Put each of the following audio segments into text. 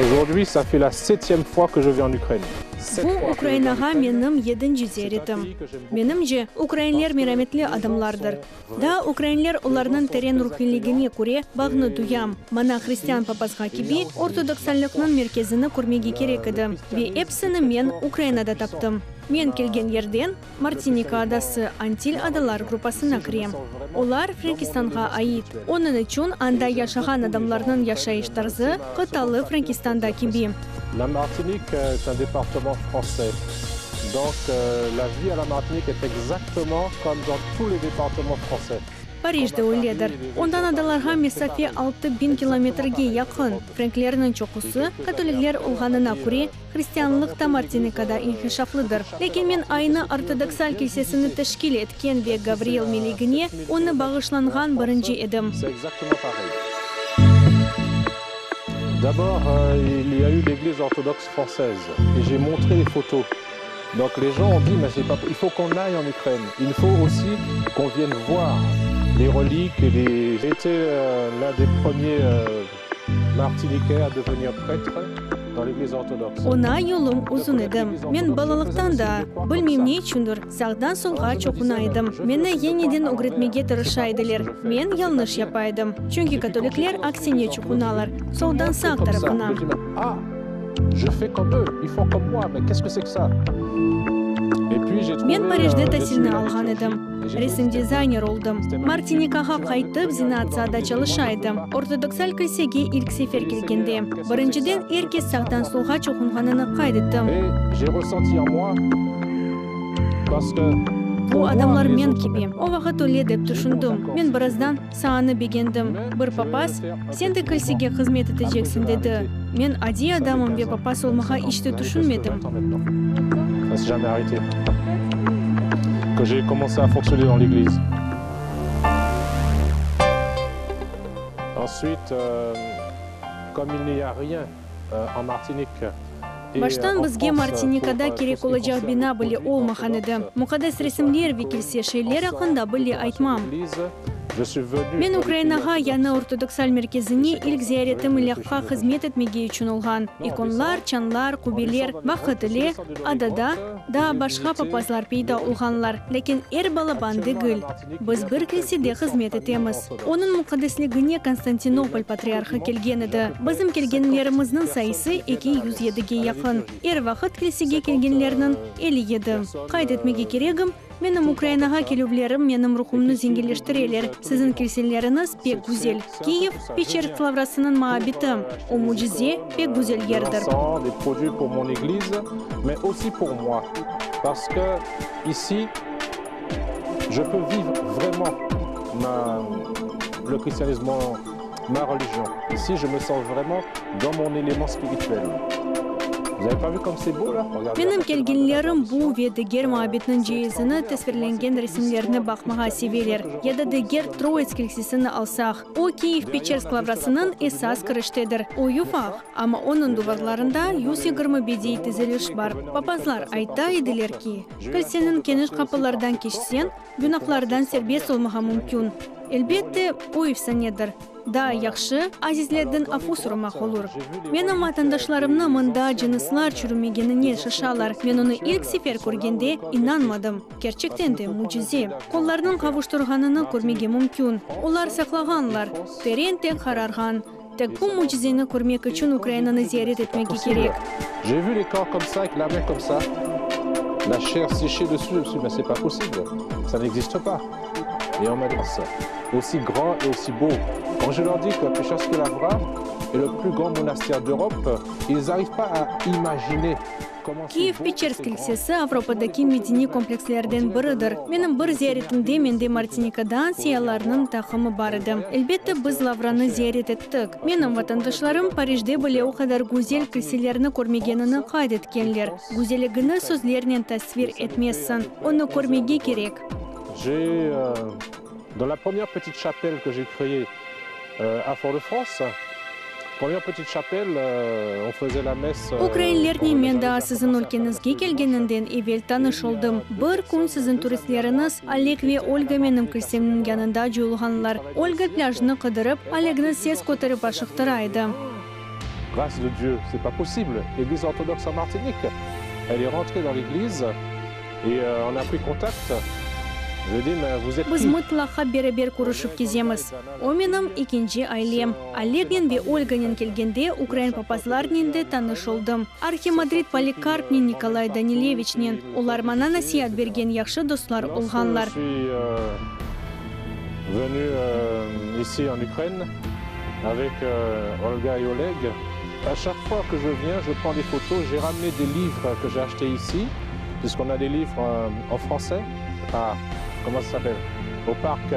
Aujourd'hui, ça fait la septième fois que je viens en Ukraine. Bu Ukrainağa menim yedinci ziyaretim. Menimce, ukrainler merametli adamlardır. Daa ukrainler olarnıñ teren ruhiyligine köre bağnı duyam. Maña hristian papazğa kibi ortodoksallıqnıñ merkezini körmege kerek edi. Ve episini men Ukrainada taptım. Men kelgen yerden, Martinika adası Antil adalar gruppasına kire. Olar Frenkistanğa ait. Onıñ içün anda yaşağan adamlarnıñ yaşayış tarzı qıtalı Frenkistanda kibi. La Martinique est un département français. Donc la vie à la Martinique est exactement comme dans tous les départements français. Parij de öyledir. Ondan adalarğa mesafe 6000 kilometrge yaqın. Frenklerniñ çoqusı katolikler olğanına köre, Hristianlıq da Martinikada inkişaflıdır. Lâkin men aynı ortodoksal kilsesini teşkil etken ve Gavriil meligine onı bağışlanğan birinci edim. D'abord, il y a eu l'église orthodoxe française et j'ai montré les photos. Donc les gens ont dit, mais c'est pas, il faut qu'on aille en Ukraine. Il faut aussi qu'on vienne voir les reliques et les. J'ai été l'un des premiers Martiniquais à devenir prêtre dans l'église orthodoxe. Oña yolum uzun edi. Men balalıqtan da, bilmeyim ne içündir, sağdan solğa çoquna edim. Meni yeñiden ögretmege tırışa ediler. Men yañlış yapa edim. Çünki katolikler aksine çoqunalar, soldan sağ tarafına. Men Parijde tasilni alğan edim. Resim dizayner oldım. Martinikağa qaytıp, zenaat saada çalışa edim. Ortodoksal kilsege ilk sefer kelgende, birinciden er kes sağdan solğa çoqunğanını qayd ettim. Bu adamlar men kibi. O vaqıt öyle dep tüşündim. Men birazdan saanı begendim. Bir papaz, Sen de kilsege hızmet eteceksiñ, dedi. Men adiy adamım ve papaz olmağa iç te tüşünmedim. Que j'ai commencé à fonctionner dans l'église. Ensuite, comme il n'y a rien en Martinique et Baştan en bizge France Martinikada pour kerek tout ce qui olacaq concerne bina les bile produits olmağan edi. orthodoxes, Muqaddes resimler ve kilse şeyler aqqında bile aytmam. Men Ukrainağa yañı ortodoksal merkezine ilk ziyaretim ilâhqa hızmet etmege içün olğan. İkonlar, çanlar, qubeler, vaqıt ile adada daa başqa papazlar peyda olğanlar, lâkin er balaban degil. Biz bir kilsede hızmet etemiz. Onıñ muqaddesligine Konstantinopol patriarhı kelgen edi. Bizim kelgenlerimizniñ sayısı 207-ge yaqın. Er vaqıt kilsege kelgenlerniñ, 57. Qayd etmege keregim, Menim Ukrainağa kelüvlerim menim ruhumnı zenginleştireler. Siziñ kilseleriñiz pek güzel. Kiyev, Peçersk lavrasınıñ maabiti, o mücize, pek güzel yerdir. Ma religion. Ici je me sens vraiment dans mon element spirituel. Vous avez pas vu comme c'est beau là? Regardez la Menim cathédrale de la kelgenlerim bu Dormition. ve diger maabitniñ C'est ceizini extraordinaire. Pour moi c'est tasvirlengen un resimlerni mystère baqmağa christianisme seveler. que je Ya da retrouve ici diger dans Troits l'Ukraine. kilsesini alsaq, o Kiyev Derrière on Peçersk a juste la lavrasınıñ porte du esas monde, kiriştedir. O n'est-ce yufaq, pas? amma onıñ Mais derrière la porte duvarlarında du monde, 120 le bediiy monde tiziliş entier qui bar. venait en Ukraine Papazlar passait par ayta cette ediler porte. ki, J'ai eu la chance kilseniñ de keniş passer aussi par qapılardan cette porte keçseñ, et pour moi c'est günahlardan serbest extraordinaire, olmağa c'est mümkün. magnifique. Elbette, o efsanedir. Daa yahşı, azizlerden afu soramaq olur. Menim vatandaşlarımnı mında cınıslar çürümegenine şaşalar. Men onı ilk sefer körgende, inanmadım. Kerçekten de, mücize. Qollarnıñ qavuştırğanını körmege mümkün. Olar saqlağanlar. Teren tek qararğan. Tek bu mücizeni körmek içün Ukrainanı ziyaret etmege kerek. J'ai vu les corps comme ça, avec la main comme ça, la chair séchée dessus, je me suis dit, mais c'est pas possible, ça n'existe pas. Et on m'a dit, aussi grand et aussi beau. Quand je leur dis que Pechersk Lavra est le plus grand monastère d'Europe, ils n'arrivent pas à imaginer comment c'est Kiyev beau et Peçersk c'est grand. kilsesi Avropadaki medeniy komplekslerden biridir. Menim bir ziyaretimde mende Martinikadan seyalarnıñ taqımı bar edi. Elbette, biz Lavranı ziyaret ettik. Menim vatandaşlarım Parijde bile o qadar güzel kilselerni körmegenini qayd etkenler. Güzelligini sözlernen tasvir etmezsiñ, onı körmege kerek. J'ai, dans la première petite chapelle que j'ai créée à Fort-de-France, première petite chapelle, on faisait la messe Ukrainlernen men daa siziñ ülkeñizge kelgeninden evel tanış oldım. Bir kün siziñ turistleriñiz Oleg ve Olga menim kilsemniñ yanında coyulğanlar. Olga plâjnı qıdırıp, Olegni ses köterip aşıqtıra edi. Grâce de Dieu, c'est pas possible. L'église orthodoxe en Martinique, elle est rentrée dans l'église et on a pris contact. Je lui ai dit, mais vous êtes Biz qui? mıtlaqa beraber körüşip kezemiz. O menim ekinci ailem. Olegnen ve Olganen kelgende ukrain papazlarnen de tanış oldım. Arhimadrit Polikarpnen, Nikolay Danileviçnen. Olar maña nasiat bergen yahşı dostlar olğanlar. Lorsque je suis venu ici en Ukraine avec Olga et Oleg, à chaque fois que je viens, je prends des photos. J'ai ramené des livres que j'ai achetés ici, puisqu'on a des livres en français. À, comment ça s'appelle? Au parc.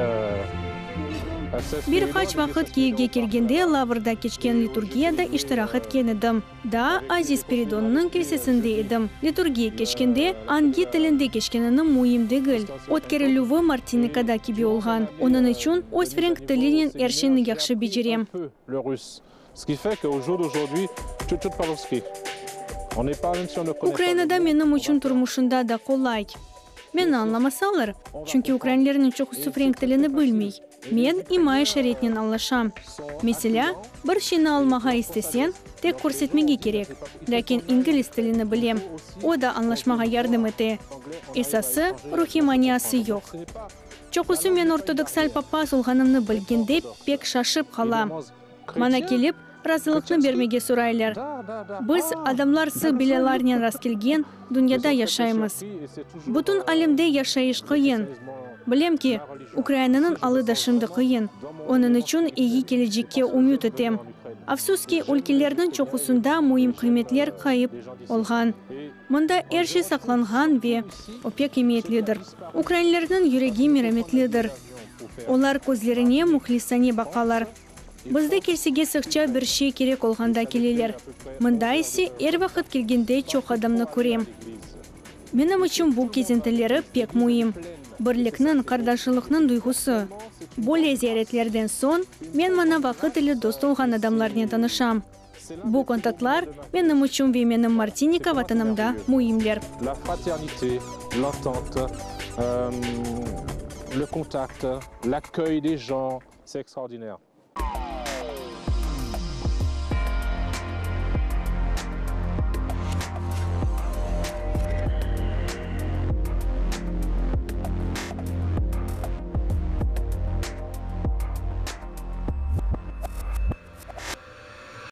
Bir qaç vaqıt Kiyevge kelgende Lavrda keçken liturgiyada iştirak etken edim. Daa Aziz Spiridonnıñ kilsesinde edim. Liturgiya keçkende, angi tilinde keçkenini müim degil, ötkerilüvi Martinikada kibi olğan. Onıñ içün öz frenk tilinen er şeyni yahşı becerem. Ukrainada menim içün turmuşında da qolay. Meni añlamasalar, çünki ukrainlerniñ çoqusı frenk tilini bilmey, men ima-işaretnen añlaşam. Meselâ, bir şeyni almağa isteseñ, tek körsetmege kerek. Lâkin ingliz tilini bilem, o da añlaşmağa yardım ete. Esası, ruhiy maniası yoq. Çoqusı men ortodoksal papaz olğanımnı bilgende pek şaşıp qala. Maña kelip, razılıqnı bermege soraylar. Biz, adamlar sıq belâlarnen rastkelgen dünyada yaşaymız. Bütün alemde yaşayış qıyın. Bilem ki, Ukrainanıñ alı da şimdi qıyın. Onıñ içün eyi kelecekke ümüt etem. Afsus ki, ülkelerniñ çoqusında müim qıymetler ğayıp olğan. Mında er şey saqlanğan ve o pek emiyetlidir. Ukrainlerniñ yüregi merametlidir. Olar közlerine mühlisane baqalar. Bizde kilsege sıqça bir şey kerek olğanda keleler. Mında ise er vaqıt kelgende çoq adamnı körem. Menim içün bu kezintileri pek müim. Birlikniñ, qardaşılıqnıñ duyğusı. Böyle ziyaretlerden soñ, men maña vaqıt ile dost olğan adamlarnen tanışam. Bu kontaktlar menim içün ve menim Martinika vatanımda müimler. La fraternité, l'entente, le contact, l'accueil des gens, c'est extraordinaire.